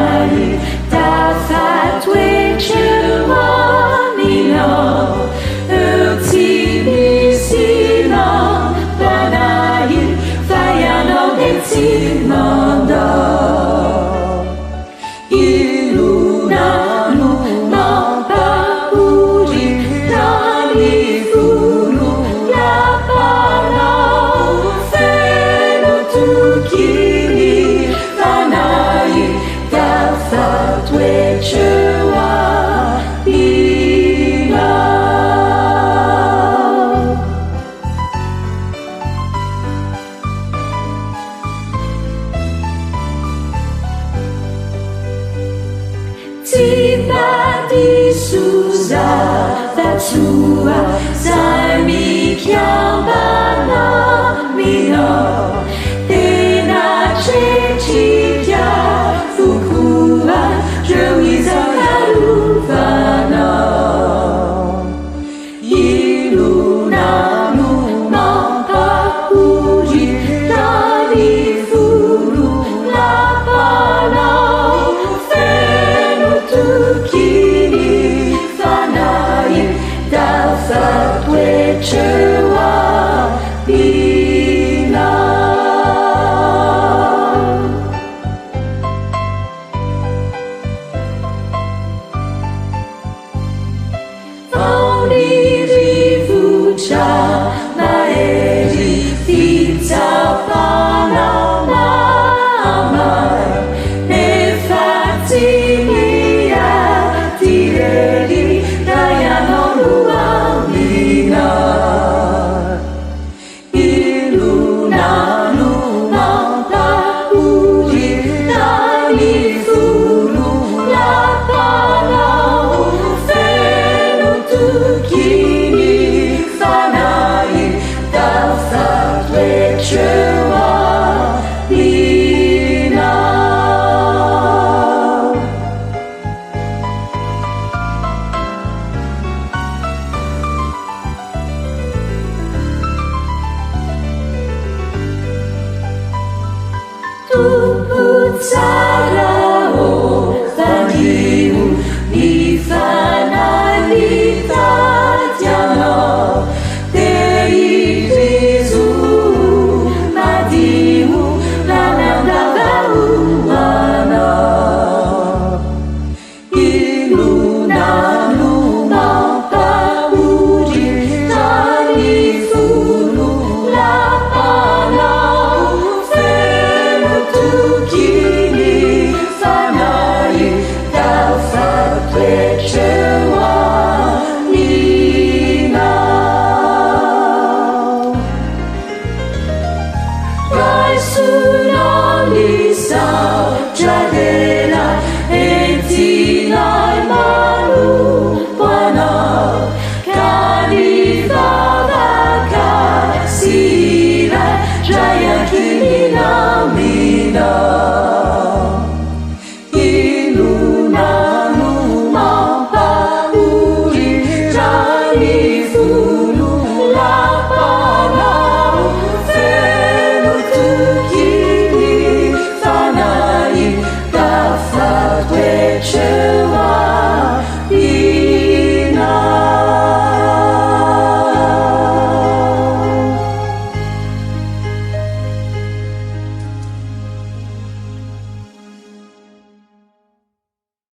Fanahy tafatoetra eo aminao, eo tsy misy mampanahy, fa Ianao dia tsy mandao. Inona no mampahory raha ny folo lapanao feno toky ny fanahy tafatoetra eo aminao. Tsy mba diso zava-tsoa zay mikambana aminao, tena tretrika avokoa reo izay arovanao. Inona no mampahory raha ny folo lapanao feno toky ny fanahy tafatoetra eo aminao. Vao ny rivotra mahery fitsapana.